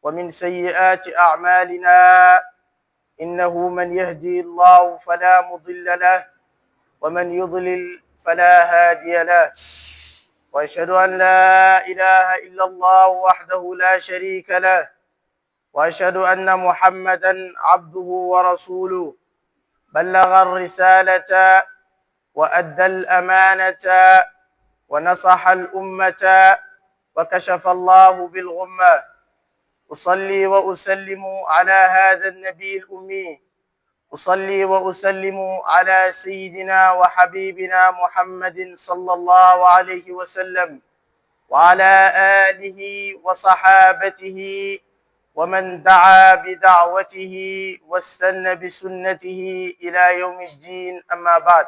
ومن سيئات أعمالنا إنه من يهدي الله فلا مضل له ومن يضلل فلا هادي له وأشهد أن لا إله إلا الله وحده لا شريك له وأشهد أن محمدا عبده ورسوله بلغ الرسالة وأدى الأمانة ونصح الأمة وكشف الله بالغمة. أصلي وأسلم على هذا النبي الأمي، أصلي وأسلم على سيدنا وحبيبنا محمد صلى الله عليه وسلم وعلى آله وصحابته ومن دعا بدعوته واستنى بسنته إلى يوم الدين. أما بعد،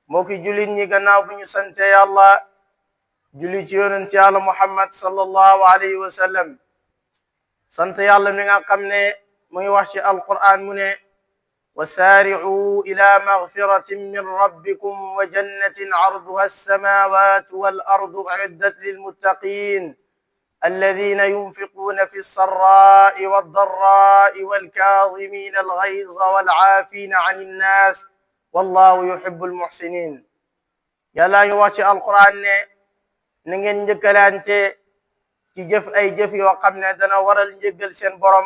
mbokki jullit ñi gannaaw bu ñu sante yàlla julli ci yonent yàlla Muhammad sallallahu alayhi wa sallam, sant yàlla mi nga xam ne mu ngi wax ci alquran mu ne وسارعوا إلى مغفرة من ربكم وجنة عرضها السماوات والأرض أعدت للمتقين الذين ينفقون في السراء والضراء والكاظمين الغيظ والعافين عن الناس والله يحب المحسنين. يلا يواتي القرآن نين جكلانتي ci jëf ay jëf yoo xam ne dana waral njëggal seen borom,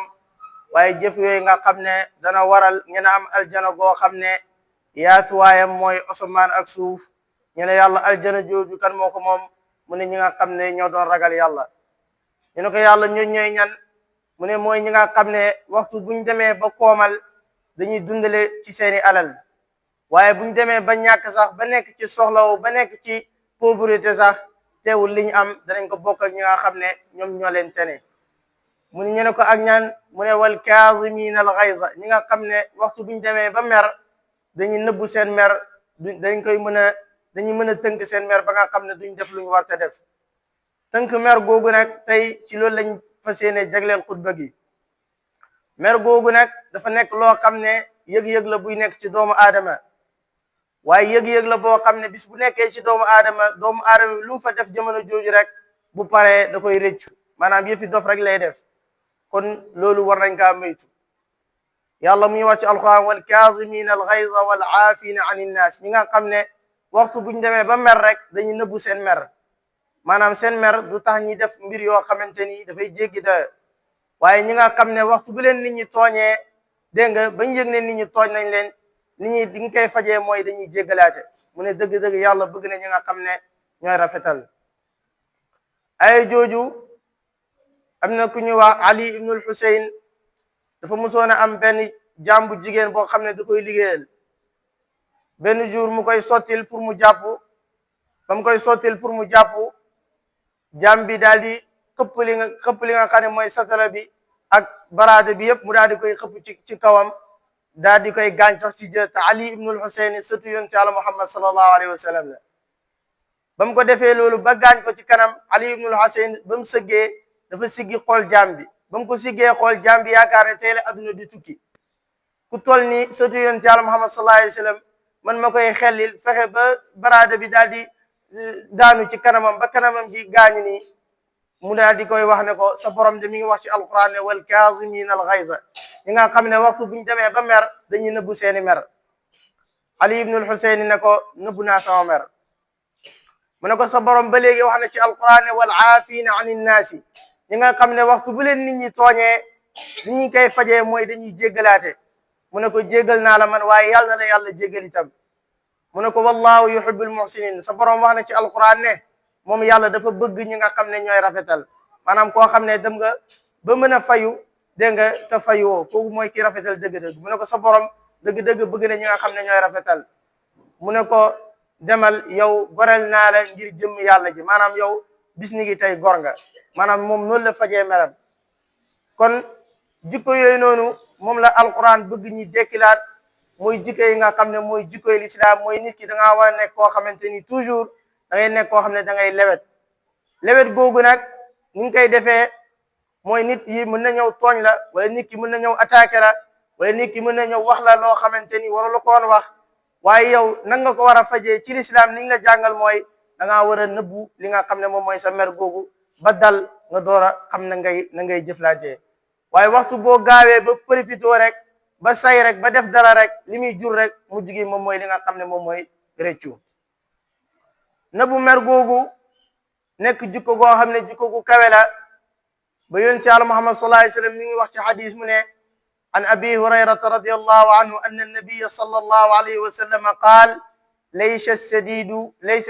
waaye jëf yooyu nga xam ne dana waral ngeen am aljana goo xam ne yaatuwaayam mooy asamaan ak suuf. ñu ne yàlla aljana jooju kan moo ko moom? mu ne ñi nga xam ne ñoo doon ragal yàlla. ñu ne ko yàlla ñooñ ñooy ñan? mu ne mooy ñi nga xam ne waxtu buñ demee ba koomal dañuy dundale ci seeni alal, waaye buñ demee ba ñàkk sax ba nekk ci soxlawo ba nekk ci pauvreté sax teewul li ñu am danañ ko bokk ak ñi nga xam ne ñoom ñoo leen tene. mu ne ñu ne ko ak ñaan? mu ne wal kaazimiina al ghayza, ñi nga xam ne waxtu buñ demee ba mer dañuy nëbbu seen mer, dañuy mën a tënk seen mer ba nga xam ne duñ def lu ñu war te def. tënk mer googu nag tey ci loolu lañ fas yéene jagleel xutba gi. mer googu nag dafa nekk loo xam ne yëg-yëg la buy nekk ci doomu aadama, waaye yëg-yëg la boo xam ne bis bu nekkee ci doomu aadama bi lu mu fa def jamono jooju rek bu paree da koy rëccu, maanaam yëfi dof rek lay def. kon loolu war nañ kaa moytu. yàlla muy wax ci alquran wal kaazimiina al ghayza wal aafiina an innaas, ñi nga xam ne waxtu buñ demee ba mer rek dañuy nëbbu seen mer, maanaam seen mer du tax ñi def mbir yoo xamante ni dafay jéggi dayo. waaye ñi nga xam ne waxtu bu leen nit ñi tooñee, dégg nga bañ yëg ne nit ñi tooñ nañ leen, nit ñi di nga koy fajee mooy dañuy jéggalaate. mu ne dëgg-dëgg yàlla bëgg na ñi nga xam ne ñooy rafetal. ay jooju am na ku ñuy wax Ali ibnul Husayn, dafa musoon a am benn jaam bu jigéen boo xam ne da koy liggéeyal. benn jour mu koy sottil pour mu jàpp, ba mu koy sottil pour mu jàpp, jaam bi daal di xëpp li nga xam ne mooy satala bi ak baraade bi yëpp mu daal di koy xëpp ci kawam, daal di koy gaañ sax ci jë. te Ali ibnul Husayn sëtu yonent Yàlla Muhammad sallallahu alayhi wa sallam la. ba mu ko defee loolu ba gaañ ko ci kanam, Ali ibnul Husayn ba mu sëggee dafa siggi xool jaam bi. ba mu ko siggee xool jaam bi yaakaar ne tey la adduna di tukki. ku toll ni sëtu yonent Yàlla Muhammad sallallahu alayhi wa sallam man ma koy xellil fexe ba baraada bi daal di daanu ci kanamam ba kanamam ji gaañu nii, mu daal di koy wax ne ko sa borom de mi ngi wax ci alquran ne wal kaazimiina al ghayza, ñi nga xam ne waxtu buñ demee ba mer dañuy nëbbu seeni mer. Ali ibnul Husayn ne ko nëbbu naa sama mer. mu ne ko sa borom ba léegi wax na ci alquran ne wal aafiina an innaasi, ñi nga xam ne waxtu bu leen nit ñi tooñee li ñu koy fajee mooy dañuy jéggalaate. mu ne ko jéggal naa la man, waaye yàlla na la yàlla jéggal itam. mu ne ko wallahu yuhibbul muhsinin, sa borom wax na ci alquran ne moom yàlla dafa bëgg ñi nga xam ne ñooy rafetal. maanaam koo xam ne dem nga ba mën a fayu, dégg nga te fayuwoo, kooku mooy ki rafetal dëgg-dëgg. mu ne ko sa borom dëgg-dëgg bëgg na ñi nga xam ne ñooy rafetal. mu ne ko demal yow gorel naa la ngir jëmm yàlla ji, maanaam yow bis ni gi tey gor nga. maanaam moom noonu la fajee meram. kon jikko yooyu noonu moom la alquran bëgg ñi dekkilaat, mooy jikko yi nga xam ne mooy jikko yi lislaam. mooy nit ki da ngaa war a nekk koo xamante ni toujours da ngay nekk koo xam ne da ngay lewet googu nag ni nga koy defee mooy nit yi mën na ñëw tooñ la, wala nit ki mën na ñëw attaqué la, wala nit ki mën na ñëw wax la loo xamante ni waru la ko woon wax. waaye yow nan nga ko war a fajee ci lislaam li ñu la jàngal mooy da ngaa war a nëbbu li nga xam ne moom mooy sa mer googu, ba dal nga door a xam na ngay jëflante waaye waxtu boo gaawee ba profitoo rek ba say rek ba def dara rek li muy jur rek mujj gi moom mooy li nga xam ne moom mooy réccu nëbbu mer googu nekk jikko goo xam ne jikko gu kawe la ba yonent Yàlla Muhammad sallallahu alayhi wa sallam mi ngi wax ci xadis mu ne an abi hurayrata radiyallahu anhu anna an-nabiyya sallallahu alayhi wa sallam qaal laysa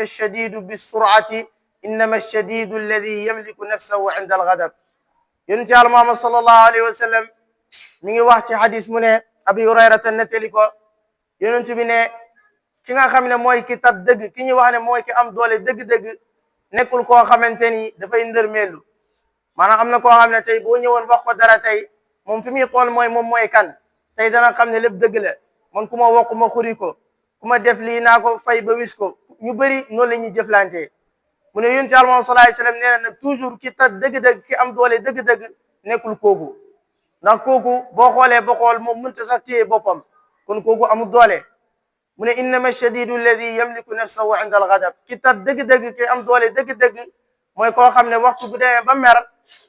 ash-shadidu bis-sur'ati innama ash-shadidu alladhi yamliku nafsahu 'inda al-ghadab yonent Yàlla Muhammad sallallahu alayhi wa sallam mi ngi wax ci xadis mu ne abi hurayrata nettali ko yonent bi ne ki nga xam ne mooy ki tat dëgg ki ñuy wax ne mooy ki am doole dëgg-dëgg nekkul koo xamante ni dafay ndërmeelu maanaam am na koo xam ne tey boo ñëwoon wax ko dara tey moom fi muy xool mooy moom mooy kan tey dana xam ne lépp dëgg la man ku ma wokk ma xuri ko ku ma def lii naa ko fay ba wis ko ñu bëri noonu la ñuy jëflante mu ne yonent Yàlla sallallahu alayhi wa sallam nee na nag toujours ki tat dëgg-dëgg ki am doole dëgg-dëgg nekkul kooku ndax kooku boo xoolee ba xool moom mënta sax téye boppam kon kooku amul doole mu ne innama shadidu alladi yamliku nafsahu inda al-ghadab ki tat dëgg-dëgg ki am doole dëgg-dëgg mooy koo xam ne waxtu bu demee ba mer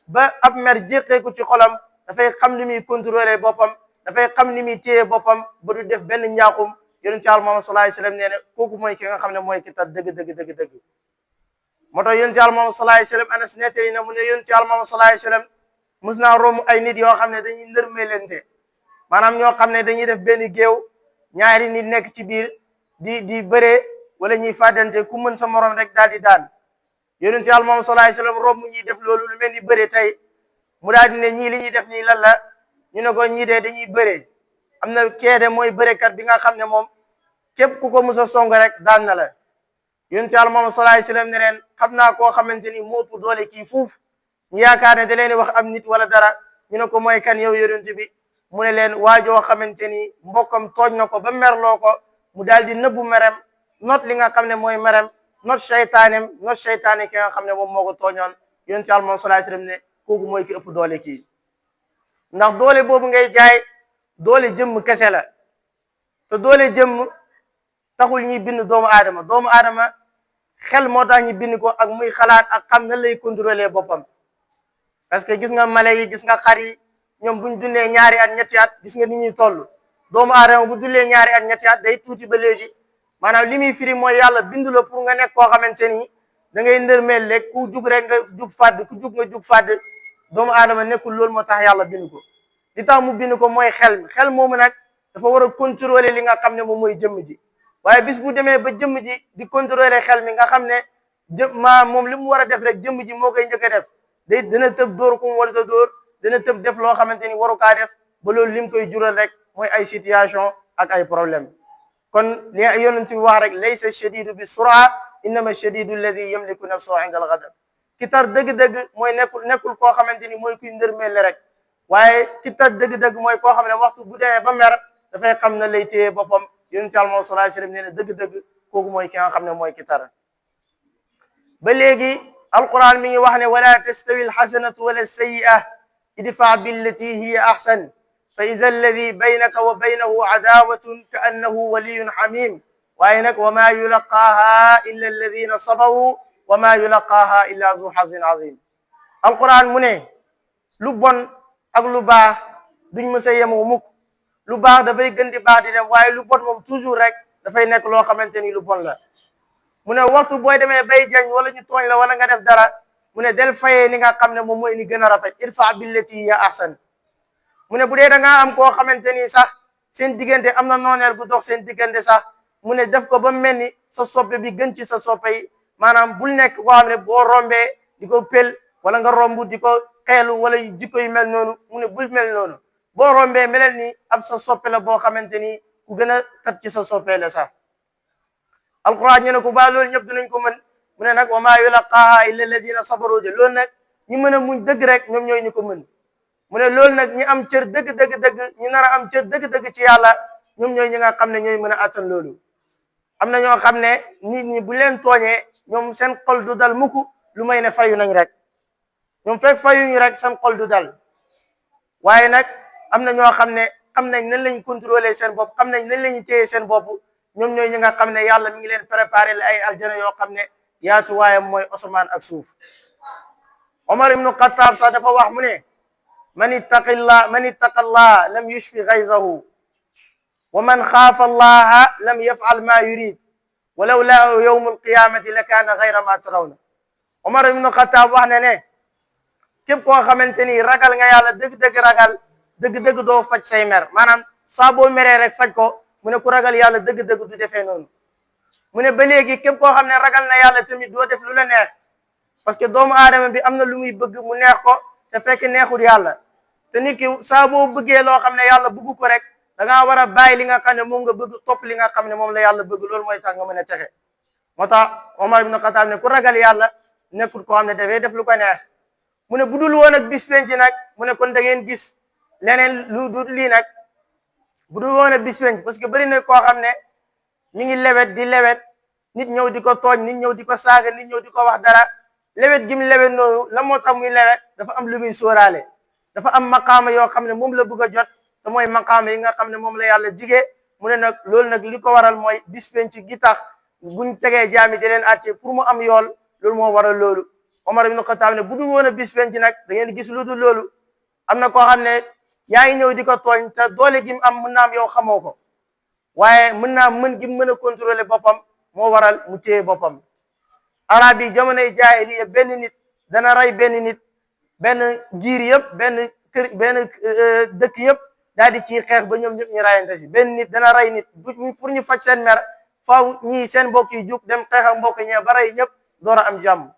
ba ab mer jéqeeku ci xolam dafay xam ni muy contrôler boppam dafay xam ni muy téye boppam ba du def benn ñaaxum yonent Yàlla Muhammad sallallahu alayhi wa sallam nee na kooku mooy ki nga xam ne mooy ki tat dëgg-dëgg moo tax yonent Yàlla Muhammad sallallahu alayhi wa sallam Anas nettali na mu ne yonent Yàlla Muhammad sallallahu alayhi wa sallam mus naa romb ay nit yoo xam ne dañuy ndërmeelente maanaam ñoo xam ne dañuy def benn géew ñaari nit nekk ci biir di bëree wala ñuy fàddante ku mën sa morom rek daal di daan yonent Yàlla moom sallallahu alayhi wasallam romb ñuy def loolu lu mel ni bëree tey mu daal di ne ñii li ñuy def nii lan la ñu ne ko ñii de dañuy bëree am na keede mooy bërekat bi nga xam ne moom képp ku ko mës a song rek daan na la yonent Yàlla moom sallallahu alayhi wasallam ne leen xam naa koo xamante ni moo ëpp doole kii fuuf ñu yaakaar ne da leen wax am nit wala dara ñu ne ko mooy kan yow yonent bi mu ne leen waajoo xamante ni mbokkam tooñ na ko ba merloo ko mu daal di nëbbu merem not li nga xam ne mooy merem not seytaanem not seytaane ki nga xam ne moom moo ko tooñoon yonent Yàlla moom sallallahu alayhi wasallam ne kooku mooy ki ëpp doole kii ndax doole boobu ngay jaay doole jëmm kese la te doole jëmm taxul ñuy bind doomu aadama xel moo tax ñu bind ko ak muy xalaat ak xam na lay contrôler boppam parce que gis nga mala yi gis nga xar yi ñoom buñ dundee ñaari at ñetti at gis nga ni ñuy toll doomu aadama bu dundee ñaari at ñetti at day tuuti ba léegi maanaam li muy firi mooy yàlla bindu la pour nga nekk koo xamante ni da ngay ndërmeel léeg ku jug rek nga jug fàdd ku jug nga jug fàdd doomu aadama nekkul loolu moo tax yàlla bind ko li tax mu bind ko mooy xel moomu nag dafa war a contrôler li nga xam ne moom mooy jëmm ji waaye bis bu demee ba jëmm ji di contrôler xel mi nga xam ne moom li mu war a def rek jëmm ji moo koy njëkk a def dana tëb dóor ku mu war a dóor dana tëb def loo xamante ni waru kaa def ba loolu lim koy jural rek mooy ay situation ak ay problème kon li yonent bi wax rek laysa shadidu bi sura innama shadidu alladi yamliku nafsahu inda al ghadab ki tar dëgg-dëgg mooy nekkul koo xamante ni mooy kuy ndërmeel rek waaye ki tar dëgg-dëgg mooy koo xam ne waxtu bu demee ba mer dafay xam na lay téye boppam yonent Yàlla moom sallallahu alayhi wasallam nee na dëgg-dëgg kooku mooy ki nga xam ne mooy ki tar ba léegi alquran mi ngi wax ne wala tastawi alxasanatu wala sayyi'a idfa billati hiya ahsan fa ida alladi baynaka wa baynahu adawatun ka annahu waliyun xamim waaye nag wa ma yulaqaaha illa alladina sabaru wa ma yulaqaaha illa zu xazin azim alquran mu ne lu bon ak lu baax duñ mës a yemoo mukk lu baax dafay gën di baax di dem waaye lu bon moom toujours rek dafay nekk loo xamante ni lu bon la mu ne waxtu booy demee bay jañ wala ñu tooñ la wala nga def dara mu ne del fayee ni nga xam ne moom mooy ni gën a rafet irfa billati hiya ahsan mu ne bu dee da ngaa am koo xamante ni sax seen diggante am na nooneel bu dox seen diggante sax mu ne def ko ba mel ni sa soppe bi gën ci sa soppe yi maanaam bul nekk koo xam ne boo rombee di ko pel wala nga romb di ko xeelu wala jikko yu mel noonu mu ne bul mel noonu boo rombee melel ni ab sa soppe la boo xamante ni ku gën a tat ci sa soppe la sax alquran ñu ne ko ba loolu ñëpp dinañ ko mën mu ne nag wa maa yulaqaaha illa alladina sabaru de loolu nag ñi mën a muñ dëgg rek ñoom ñooy ñu ko mën mu ne loolu nag ñi am cër dëgg ñu nar a am cër dëgg ci yàlla ñoom ñooy ñi nga xam ne ñooy mën a attan loolu am na ñoo xam ne nit ñi bu leen tooñee ñoom seen xol du dal mukk lu may ne fayu nañ rek ñoom fekk fayuñu rek seen xol du dal waaye nag am na ñoo xam ne xam nañ nan lañ contrôler seen bopp xam nañ nan lañu téye seen bopp ñoom ñooy ñi nga xam ne yàlla mi ngi leen préparé la ay aljana yoo xam ne yaatu waayam mooy asamaan ak suuf Omar ibnu Xattaab sax dafa wax mu ne man ittaqa allah lam yushfi gayzahu wa man xaafa allaha lam yafal ma yurid walaw laa yowmu alqiyamati la kaana gayra ma tarawna. Omar ibnu Xattaab wax ne ne képp koo xamante ni ragal nga yàlla dëgg-dëgg ragal dëgg-dëgg doo faj say mer maanaam saa boo meree rek faj ko mu ne ku ragal yàlla dëgg-dëgg du defee noonu. mu ne ba léegi képp koo xam ne ragal na yàlla tamit doo def lu la neex parce que doomu aadama bi am na lu muy bëgg mu neex ko te fekk neexul yàlla te nit ki saa boo bëggee loo xam ne yàlla bëgg ko rek da ngaa war a bàyyi li nga xam ne moom nga bëgg topp li nga xam ne moom la yàlla bëgg loolu mooy tax nga mën a texe. moo tax Omar ibn Khattab ne ku ragal yàlla nekkul koo xam ne dafay def lu ko neex. mu ne bu dul woon ak bis penc nag mu ne kon da ngeen gis leneen lu dul lii nag bu dul woon ak bis penc parce que bëri na koo xam ne mi ngi lewet di lewet nit ñëw di ko tooñ nit ñëw di ko saaga nit ñëw di ko wax dara lewet gi mu lewet noonu la moo tax muy lewet dafa am lu muy sóoraale dafa am maqaama yoo xam ne moom la bëgg a jot te mooy maqaama yi nga xam ne moom la yàlla jigee mu ne nag loolu nag li ko waral mooy bis penc gi tax buñ tegee jaami di leen àtte pour mu am yool loolu moo waral loolu. Omar ibn Khattab ne bu dul woon a bis penc nag da ngeen gis lu dul loolu am na koo xam ne yaa ngi ñëw di ko tooñ te doole gi mu am mën naa am yow xamoo ko waaye mën naa mën gi mën a contrôler boppam moo waral mu téye boppam. arab yi jamonoy jaahiliya benn nit dana rey benn nit benn giir yëpp benn kër benn dëkk yëpp daal di ci xeex ba ñoom ñëpp ñu rayante si benn nit dana rey nit pour ñu faj seen mer faaw ñii seen mbokk yi jug dem xeex ak mbokk ñee ba rey ñëpp door a am jàmm.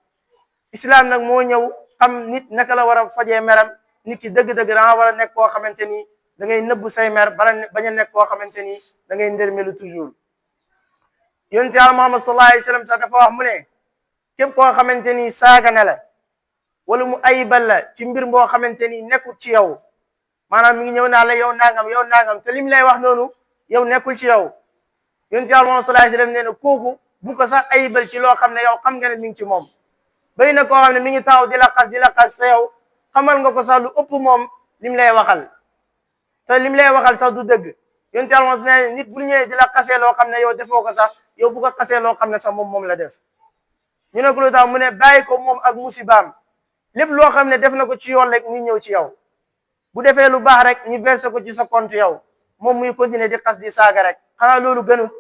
islam nag moo ñëw xam nit naka la war a fajee meram nit ki dëgg-dëgg da nga war a nekk koo xamante ni da ngay nëbbu say mer bañ a nekk koo xamante ni da ngay ndërmelu toujours. yonent Yàlla Muhammad sallallahu alayhi wa sallam sax dafa wax mu ne képp koo xamante ni saaga ne la wala mu ayibal la ci mbir boo xamante ni nekkul ci yow maanaam mi ngi ñëw naa la yow nangam te lim lay wax noonu yow nekkul ci yow yonent Yàlla Muhammad sallallahu alayhi wa sallam nee na kooku bu ko sax ayibal ci loo xam ne yow xam nga ne mi ngi ci moom. bëri na koo xam ne mi ngi taxaw di la xas te yow xamal nga ko sax lu ëpp moom lim lay waxal te lim lay waxal sax du dëgg yonent Yàlla moom ne nit bu ñëwee di la xasee loo xam ne yow defoo ko sax yow bu ko xasee loo xam ne sax moom la def. ñu ne ko lu tax mu ne bàyyi ko moom ak musibaam lépp loo xam ne def na ko ci yoon rek muy ñëw ci yow bu defee lu baax rek ñu versé ko ci sa compte yow moom muy continuer di xas di saaga rek xanaa loolu gënul.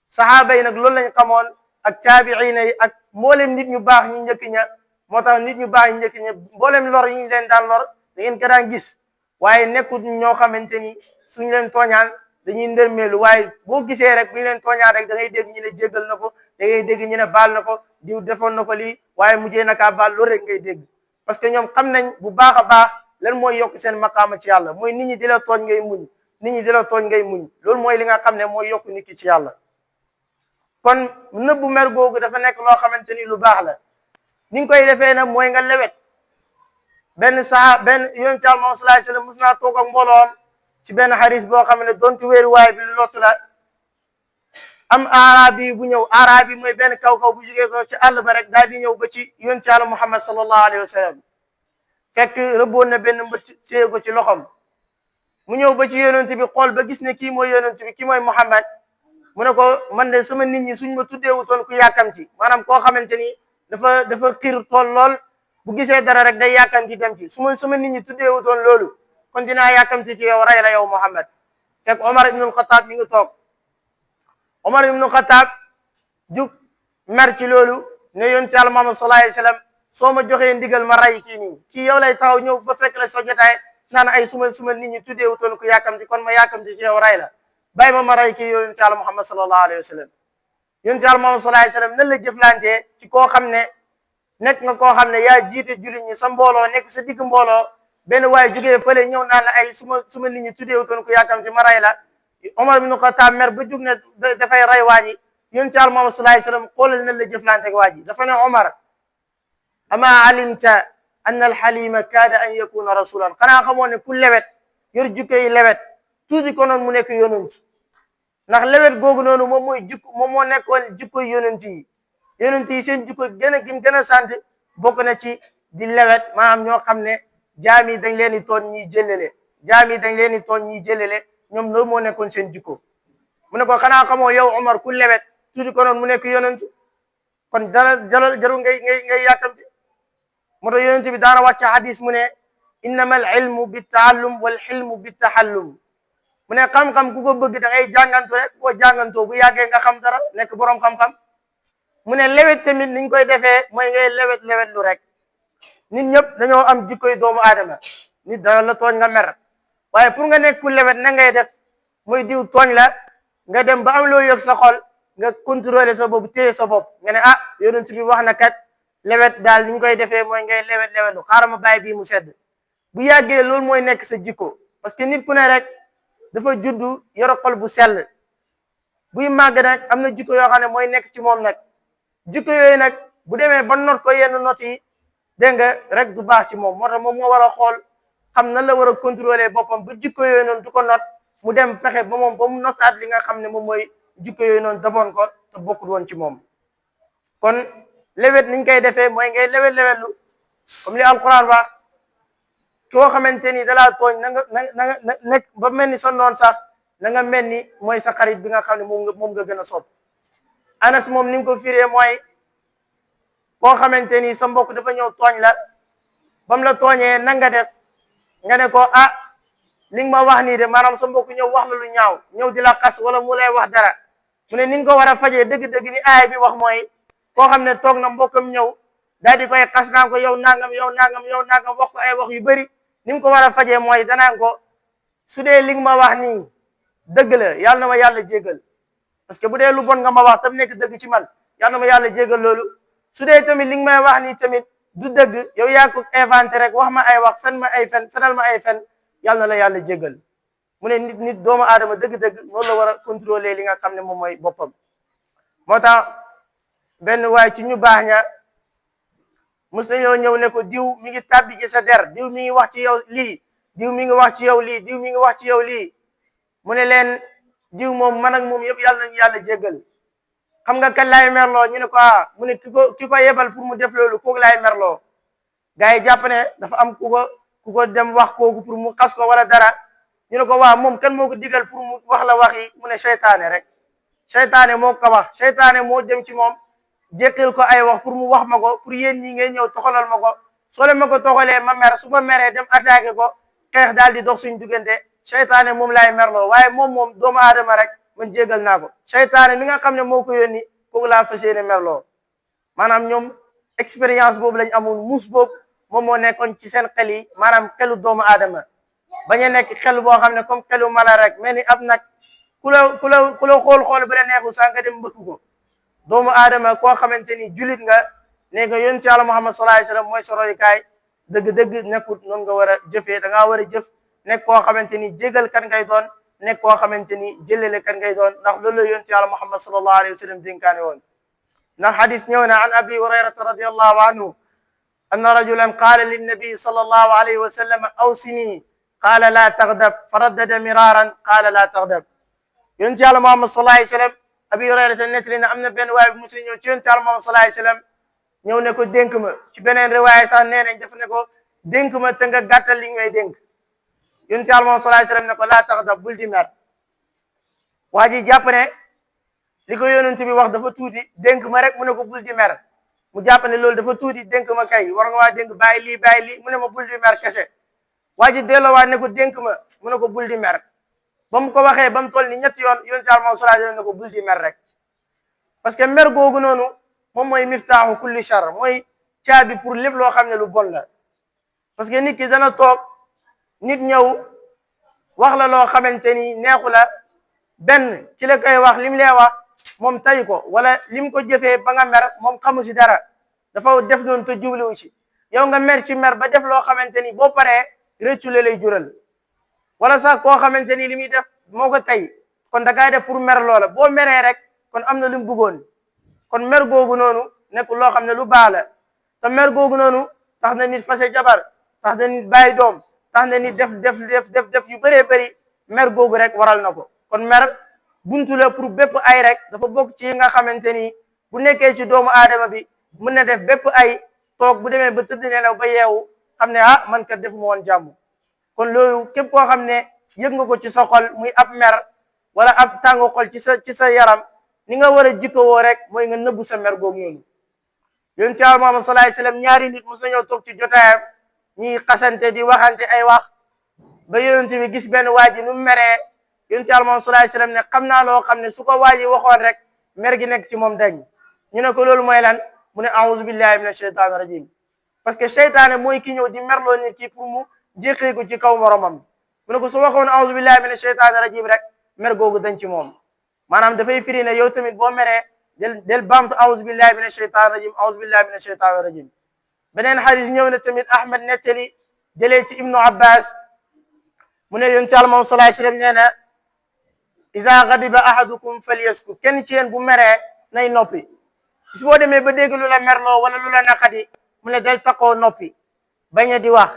saxaaba yi nag loolu lañ xamoon ak taabiina yi ak mboolem nit ñu baax ñu njëkk ña moo tax nit ñu baax ñu njëkk ña mboolem lor yi ñu leen daan lor da ngeen ko daan gis waaye nekkul ñoo xamante ni suñ leen tooñaan dañuy ndërmeelu waaye boo gisee rek bu ñu leen tooñaan rek da ngay dégg ñu ne jéggal na ko da ngay dégg ñu ne baal na ko diw defoon na ko lii waaye mujjee na kaa baal loolu rek ngay dégg parce que ñoom xam nañ bu baax a baax lan mooy yokk seen maqaama ci yàlla mooy nit ñi di la tooñ ngay muñ nit ñi di la tooñ ngay muñ loolu mooy li nga xam ne mooy yokk nit ki ci yàlla. kon nëbbu mer googu dafa nekk loo xamante ni lu baax la ni nga koy defee nag mooy nga lewet benn yonent Yàlla sallallahu alayhi wa sallam mos naa toog ak mbooloom ci benn xaris boo xam ne donte wéeru waay bi lottu la am arabi bu ñëw arabi mooy benn kaw-kaw bu jógee ko ci àll ba rek daal di ñëw ba ci yonent Yàlla Muhammad sallallahu alayhi wa sallam fekk rëbboon na benn mbëtt téye ko ci loxom mu ñëw ba ci yonent bi xool ba gis ne kii mooy yonent bi kii mooy Muhammad mu ne ko man de sama nit ñi suñ ma tuddeewutoon ku yàkkamti maanaam koo xamante ni dafa xiir tool lool bu gisee dara rek day yàkkamti dem ci sama nit ñi tuddeewutoon loolu kon dinaa yàkkamti ci yow rey la yow Muhammad fekk Omar ibnul Xataab mi ngi toog Omar ibnul Xataab jug mer ci loolu ne yonent Yàlla Muhammad sallallahu alayhi wa sallam soo ma joxee ndigal ma rey kii nii kii yow lay taxaw ñëw ba fekk la soo jotaay naan ay suma nit ñi tuddeewutoon ku yàkkamti kon ma yàkkamti ci yow rey la bàyyi ma rey kii yonent Yàlla Muhammad sallallahu alayhi wa sallam yonent Yàlla Muhammad sallallahu alayhi wa sallam nan la jëflantee ci koo xam ne nekk nga koo xam ne yaa jiite jullit ñi sa mbooloo nekk sa digg mbooloo benn waaye jógee fële ñëw naan la ay suma nit ñi tuddeewutoon ku yàkkamti ma rey la Omar ibn Khattab mer ba jug ne dafay rey waa ji yonent Yàlla Muhammad sallallahu alayhi wa sallam xoolal nan la jëflante ak waa ji dafa ne Omar ama alimta anna alxalima kaada an yakuna rasulan xanaa xamoo ne ku lewet yor jukkoy lewet tuuti ko noonu mu nekk yonent ndax lewet googu noonu moom moo nekkoon jukkoy yonent yi seen jukko gën a sant bokk na ci di lewet maanaam ñoo xam ne jaam yi dañ leen di tooñ ñiy jëlele ñoom loolu moo nekkoon seen jukko mu ne ko xanaa xamoo yow Omar ku lewet tuuti ko noonu mu nekk yonent kon dara jaru ngay yàkkamti moo tax yonent bi daana wàcc hadis mu ne innama al ilmu bi taallum wal xilmu bi taxallum mu ne xam-xam ku ko bëgg da ngay jàngantu rek boo jàngantoo bu yàggee nga xam dara nekk boroom xam-xam mu ne lewet tamit niñ koy defee mooy ngay lewet lu rek nit ñëpp dañoo am jikkoy doomu aadama nit dana la tooñ nga mer waaye pour nga nekk ku lewet na ngay def muy diw tooñ la nga dem ba am loo yëg sa xol nga contrôler sa bopp téye sa bopp nga ne ah yonent bi wax na kat lewet daal ni ñu koy defee mooy ngay lewetlu xaaral ma bàyyi bii mu sedd bu yàggee loolu mooy nekk sa jikko parce que nit ku ne rek dafa juddu yore xol bu sell buy màgg nag am na jikko yoo xam ne mooy nekk ci moom nag jikko yooyu nag bu demee ba not ko yenn not yi dégg nga rek du baax ci moom moo tax moom moo war a xool xam nan la war a contrôler boppam ba jikko yooyu noonu du ko not mu dem fexe ba moom ba mu notaat li nga xam ne moom mooy jikko yooyu noonu daboon ko te bokkul woon ci moom kon lewet niñ koy defee mooy ngay lewetlu comme li alquran wax koo xamante ni dalaa tooñ na nga nekk ba mel ni sa noon sax na nga mel ni mooy sa xarit bi nga xam ne moom nga gën a sopp Anas moom ni nga ko firee mooy koo xamante ni sa mbokk dafa ñëw tooñ la bam la tooñee na nga def nga ne ko ah li nga ma wax nii de maanaam sa mbokk ñëw wax la lu ñaaw ñëw di la xas wala mu lay wax dara mu ne ni nga ko war a fajee dëgg-dëgg ni aaya bi wax mooy koo xam ne toog na mbokkam ñëw daal di koy xas naan ko yow nangam wax ko ay wax yu bëri ni nga ko war a fajee mooy danaan ko su dee li nga ma wax nii dëgg la yàlla na ma yàlla jéggal parce que bu dee lu bon nga ma wax tam nekk dëgg ci man yàlla na ma yàlla jéggal loolu su dee tamit li nga may wax nii tamit du dëgg yow yaa ko inventé rek wax ma ay wax fenal ma ay fen yàlla na la yàlla jéggal mu ne nit doomu aadama dëgg-dëgg noonu la war a contrôler li nga xam ne moom mooy boppam moo tax benn waay ci ñu baax ña mos nañoo ñëw ne ko diw mi ngi tàbbi ci sa der diw mi ngi wax ci yow lii diw mi ngi wax ci yow lii diw mi ngi wax ci yow lii mu ne leen diw moom man ak moom yëpp yàlla nañu yàlla jéggal xam nga kan laay merloo ñu ne ko ah mu ne ki ko yebal pour mu def loolu kooku laay merloo gars yi jàpp ne dafa am ku ko dem wax kooku pour mu xas ko wala dara ñu ne ko waa moom kan moo ko digal pour mu wax la wax yi mu ne seytaane rek seytaane moo ko wax seytaane moo dem ci moom jékkal ko ay wax pour mu wax ma ko pour yéen ñi ngeen ñëw toxalal ma ko soo leen ma ko toxalee ma mer su ma meree dem attaqué ko xeex daal di dox suñ diggante seytaane moom laay merloo waaye moom doomu aadama rek man jégal naa ko seytaane mi nga xam ne moo ko yónni kooku laa fas yéene merloo maanaam ñoom expérience boobu lañ amoon muus boobu moom moo nekkoon ci seen xel yi maanaam xelu doomu aadama bañ a nekk xel boo xam ne comme xelu mala rek mel ni ab nag ku la xool ba la neexu sax nga dem mbëkk ko doomu aadama koo xamante ni julit nga ne nga yonent Yàlla Muhammad sallallahu alayhi wasallam mooy sa royukaay dëgg-dëgg nekkut noonu nga war a jëfee da ngaa war a jëf nekk koo xamante ni jégal kan ngay doon nekk koo xamante ni jëlale kan ngay doon ndax loolu la yonent Yàlla Muhammad sallallahu alayhi wasallam dénkaane woon ndax hadis ñëw na an abi hurayrata radiyallahu anhu anna rajulan qaala linnabi sallallahu alayhi wa sallam awsini qaala laa taghdab fa raddada miraran qaala laa taghdab yonent Yàlla Muhammad sallallahu alayhi wa sallam abi hurayrata nettali na am na benn waay bu musi ñëw ci yonent Yàlla Muhammad sallallahu alayhi wa sallam ñëw ne ko dénk ma ci beneen riwaaya sax nee nañ def ne ko dénk ma te nga gàttal li ngay dénk yonent Yàlla Muhammad sallallahu alayhi wa sallam ne ko laa taghdab bul di mer waa ji jàpp ne li ko yonent bi wax dafa tuuti dénk ma rek mu ne ko bul di mer mu jàpp ne loolu dafa tuuti dénk ma kay war nga waa dénk bàyyi lii mu ne ma bul di mer kese waa ji delloowaat ne ko dénk ma mu ne ko bul di mer ba mu ko waxee ba mu toll ni ñetti yoon yonent Yàlla sallallahu alayhi wasallam ne ko bul di mer rek parce que mer googu noonu moom mooy miftaaxu kulli char mooy caabi pour lépp loo xam ne lu bon la parce que nit ki dana toog nit ñëw wax la loo xamante ni neexu la benn ci la koy wax lim lay wax moom tay ko wala lim ko jëfee ba nga mer moom xamu si dara dafa def noonu te jubluwu ci yow nga mer ci mer ba def loo xamante ni boo paree rëccu la lay jural wala sax koo xamante ni li muy def moo ko tay kon da ngay def pour mer loola boo meree rek kon am na lu mu bëggoon kon mer googu noonu nekk loo xam ne lu baax la te mer googu noonu tax na nit fase jabar tax na nit bàyyi doom tax na nit def yu bëree bëri mer googu rek waral na ko kon mer buntu la pour bépp ay rek dafa bokk ci nga xamante ni bu nekkee ci doomu aadama bi mën na def bépp ay toog bu demee ba tëdd nelaw ba yeewu xam ne ah man kat defuma woon jàmm kon loolu képp koo xam ne yëg nga ko ci sa xol muy ab mer wala ab tàngu xol ci sa yaram ni nga war a jikkowoo rek mooy nga nëbbu sa mer googu noonu yonent Yàlla Muhammad sallallahu alayhi wasallam ñaari nit mos nañoo toog ci jotaayam ñi xasante di waxante ay wax ba yonent bi gis benn waa ji nu mu meree yonent Yàlla Muhammad sallallahu alayhi wasallam ne xam naa loo xam ne su ko waa ji waxoon rek mer gi nekk ci moom dañ ñu ne ko loolu mooy lan mu ne a'udhu billahi minash shaytanir rajim parce que seytaane mooy ki ñëw di merloo nit ki pour mu jéqee ko ci kaw moromam mu ne ko su waxoon a'udhu billahi minash shaytanir rajim rek mer googu dañ ci moom maanaam dafay firi ne yow tamit boo meree del baamtu a'udhu billahi minash shaytanir rajim a'udhu billahi minash shaytanir rajim beneen xadis ñëw na tamit Ahmad nettali jëlee ci Ibnu Abbas mu ne yonent Yàlla moom sallallahu alayhi wasallam nee na iza ghadiba ahadukum falyaskut kenn ci yéen bu meree nay noppi su boo demee ba dégg lu la merloo wala lu la naqadi mu ne del takkoo noppi bañ a di wax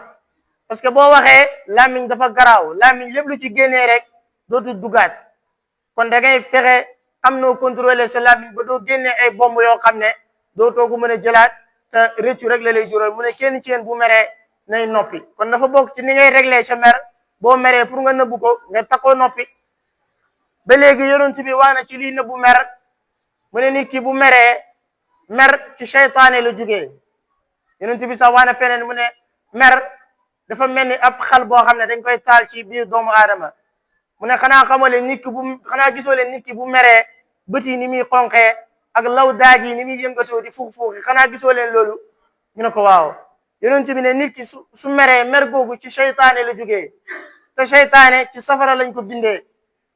parce que boo waxee làmmiñ dafa garaaw làmmiñ lépp lu ci génnee rek dootu dugaat kon da ngay fexe am noo contrôler sa làmmiñ ba doo génnee ay bomb yoo xam ne dootoo ko mën a jëlaat te rëccu rek la lay jural mu ne kenn ci yéen bu meree nay noppi kon dafa bokk ci ni ngay régler sa mer boo meree pour nga nëbbu ko nga takkoo noppi ba léegi yonent bi wax na ci lii nëbbu mer mu ne nit ki bu meree mer ci seytaane la jógee yonent bi sax wax na feneen mu ne mer dafa mel ni ab xal boo xam ne dañ koy taal ci biir doomu aadama mu ne xanaa xamoo leen nit ki bu xanaa gisoo leen nit ki bu meree bët yi ni muy xonqee ak law daaj yi ni muy yëngatoo di fuux-fuuxi xanaa gisoo leen loolu ñu ne ko waaw yonent bi ne nit ki su meree mer googu ci seytaane la jógee te seytaane ci safara lañ ko bindee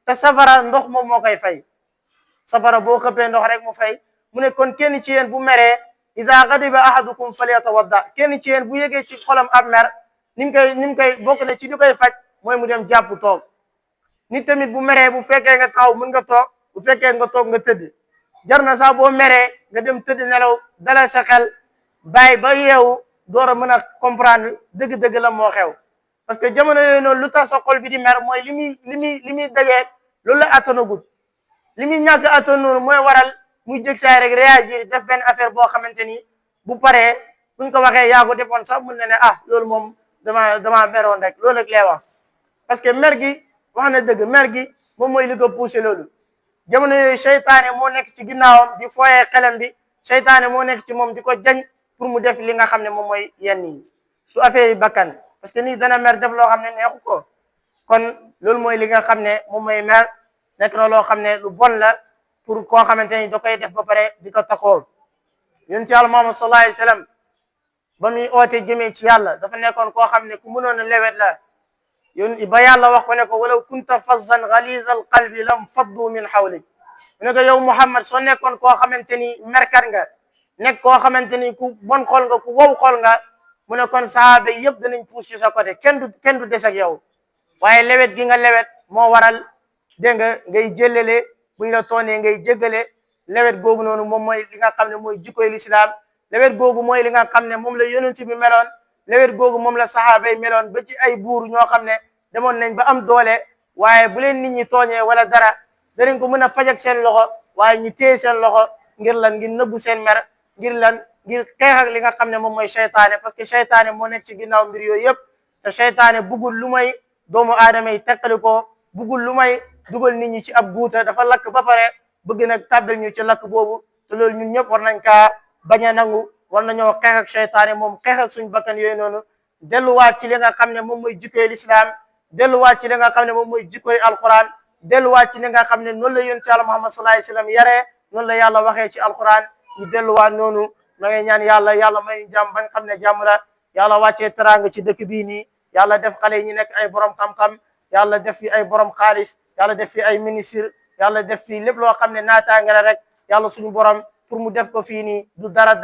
te safara ndox moom moo koy fay safara boo xëppee ndox rek mu fay mu ne kon kenn ci yéen bu meree iza ghadiba ahadukum falyatawadda kenn ci yéen bu yëgee ci xolam ab mer ni mu koy bokk na ci li koy faj mooy mu dem jàpp toog nit tamit bu meree bu fekkee nga taxaw mën nga toog bu fekkee nga toog nga tëdd jar na sax boo meree nga dem tëdd nelaw dalal sa xel bàyyi ba yeewu door a mën a comprendre dëgg-dëgg la moo xew parce que jamono yooyu noonu lu tax sa xol bi di mer mooy li muy dajee loolu la attanagut li muy ñàkk attan noonu mooy waral muy jëg saay rek réagir def benn affaire boo xamante ni bu paree buñ ko waxee yaa ko defoon sax mun na ne ah loolu moom dama meroon rek loolu rek lay wax parce que mer gi wax na dëgg mer gi moom mooy li ko poussé loolu jamono yooyu seytaane moo nekk ci ginnaawam di fooyee xelam bi seytaane moo nekk ci moom di ko jañ pour mu def li nga xam ne moom mooy yenn yi du affaire yi bakkan parce que nii dana mer def loo xam ne neexu ko kon loolu mooy li nga xam ne moom mooy mer nekk na loo xam ne lu bon la pour koo xamante ni da koy def ba pare di ko taxoo yonent Yàlla Muhammad sallallahu alayhi wa sallam ba muy oote jëmee ci yàlla dafa nekkoon koo xam ne ku mënoon a lewet la ba yàlla wax ko ne ko walaw kunta fazzan ghaliza al qalbi lam faddu min hawlik mu ne ko yow Muhammad soo nekkoon koo xamante ni merkat nga nekk koo xamante ni ku bon xool nga ku wow xool nga mu ne kon sahaaba yëpp danañ puus ci sa côté kenn du des ak yow waaye lewet gi nga lewet moo waral dégg nga ngay jëlale buñ la toonee ngay jéggale lewet googu noonu moom mooy li nga xam ne mooy jikkoy lislaam lewet googu mooy li nga xam ne moom la yonent bi meloon lewet googu moom la sahaaba yi meloon ba ci ay buur ñoo xam ne demoon nañ ba am doole waaye bu leen nit ñi tooñee wala dara danañ ko mën a faj ak seen loxo waaye ñu téye seen loxo ngir lan ngir nëbbu seen mer ngir lan ngir xeex ak li nga xam ne moom mooy seytaane parce que seytaane moo nekk ci ginnaaw mbir yooyu yëpp te seytaane buggul lu may doomu aadama yi teqali ko buggul lu may dugal nit ñi ci ab guuta dafa lakk ba pare bëgg nag tàbbal ñu ci lakk boobu te loolu ñun ñëpp war nañ kaa bañ a nangu war nañoo xeex ak seytaane moom xeex ak suñu bakkan yooyu noonu delluwaat ci li nga xam ne moom mooy jikkoy lislaam delluwaat ci li nga xam ne moom mooy jikkoy alquran delluwaat ci li nga xam ne noonu la yonent Yàlla Muhammad sallallahu alayhi wasallam yaree noonu la yàlla waxee ci alquran ñu delluwaat noonu ma ngay ñaan yàlla may jàmm bañ xam ne jàmm la yàlla wàccee teraanga ci dëkk bii nii yàlla def xale yi ñu nekk ay borom xam-xam yàlla def fi ay borom xaalis yàlla def fi ay ministre yàlla def fi lépp loo xam ne naataange la rek yàlla suñu borom pour mu def ko fii nii du dara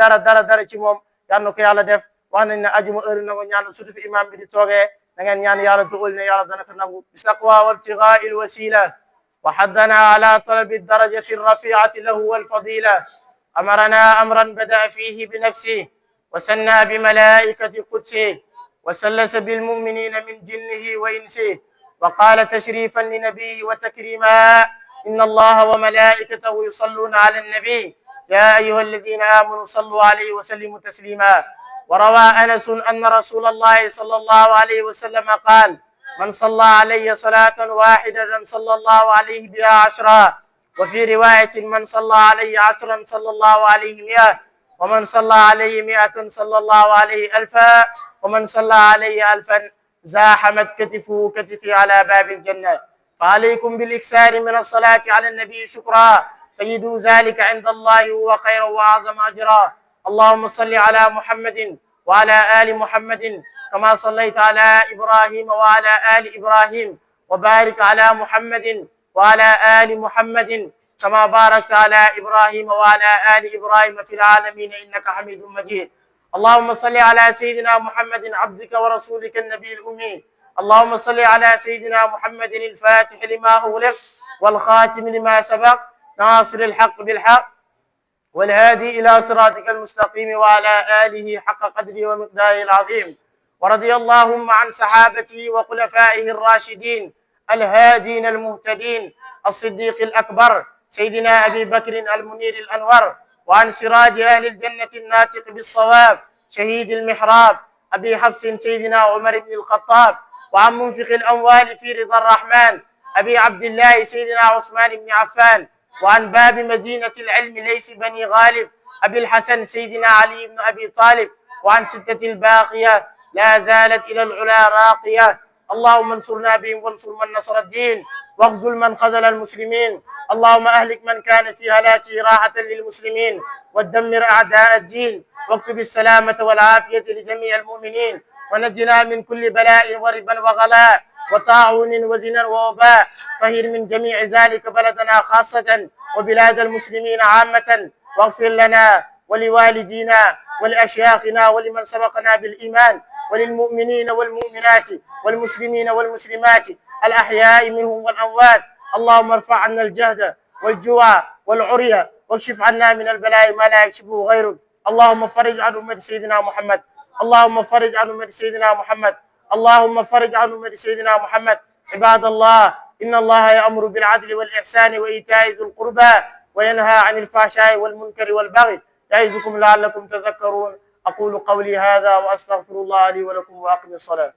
ci moom yal na ko yàlla def wax nañ ne ajuma heure na ko ñaan surtout fi imam bi di toogee da ngeen ñaan yàlla dugal ne yàlla dana ko nangu bisaqwa wa ibtigaa il wasila wa haddana ala talabi darajati rafiati lahu wal fadila amarana amran bada fihi bi nafsi wa sanna bi malaikati qudsi wa sallasa bil muminina min jinnihi wa insi وقال تشريفا لنبيه وتكريما إن الله وملائكته يصلون على النبي يا أيها الذين آمنوا صلوا عليه وسلموا تسليما وروى أنس أن رسول الله صلى الله عليه وسلم قال من صلى علي صلاة واحدة صلى الله عليه بها 10 وفي رواية من صلى علي 10 صلى الله عليه 100 ومن صلى عليه 100 صلى الله عليه 1000، ومن صلى عليه 1000 زاحمت كتفه كتفي على باب الجنة. فعليكم بالإكثار من الصلاة على النبي شكرا، تجدوا ذلك عند الله هو خيرا وأعظم أجرا. اللهم صل على محمد وعلى آل محمد كما صليت على إبراهيم وعلى آل إبراهيم، وبارك على محمد وعلى آل محمد كما باركت على إبراهيم وعلى آل إبراهيم في العالمين إنك حميد مجيد. اللهم صل على سيدنا محمد عبدك ورسولك النبي الأمي. اللهم صل على سيدنا محمد الفاتح لما أغلق والخاتم لما سبق ناصر الحق بالحق والهادي إلى صراطك المستقيم، وعلى آله حق قدره ومقداره العظيم. ورضي اللهم عن صحابته وخلفائه الراشدين الهادين المهتدين، الصديق الأكبر سيدنا أبي بكر المنير الأنور، وعن سراج أهل الجنة الناطق بالصواب شهيد المحراب أبي حفص سيدنا عمر بن الخطاب، وعن منفق الأموال في رضا الرحمن أبي عبد الله سيدنا عثمان بن عفان، وعن باب مدينة العلم ليس بني غالب أبي الحسن سيدنا علي بن أبي طالب، وعن ستة الباقية لا زالت إلى العلا راقية. اللهم انصرنا بهم وانصر من نصر الدين، واخذل من خذل المسلمين. اللهم أهلك من كان في هلاكه راحة للمسلمين، ودمر أعداء الدين، واكتب السلامة والعافية لجميع المؤمنين، ونجنا من كل بلاء وربا وغلاء وطاعون وزنا ووباء. طهر من جميع ذلك بلدنا خاصة وبلاد المسلمين عامة، واغفر لنا ولوالدينا ولأشياخنا ولمن سبقنا بالإيمان، وللمؤمنين والمؤمنات والمسلمين والمسلمات الأحياء منهم والأموات. اللهم ارفع عنا الجهد والجوع والعري، واكشف عنا من البلاء ما لا يكشفه غيرك. اللهم فرج عن أمة سيدنا محمد، اللهم فرج عن أمة سيدنا محمد، اللهم فرج عن أمة سيدنا محمد. عباد الله، إن الله يأمر بالعدل والإحسان وإيتاء ذي القربى، وينهى عن الفحشاء والمنكر والبغي، يعظكم لعلكم تذكرون. أقول قولي هذا وأستغفر الله لي ولكم، وأقم الصلاة.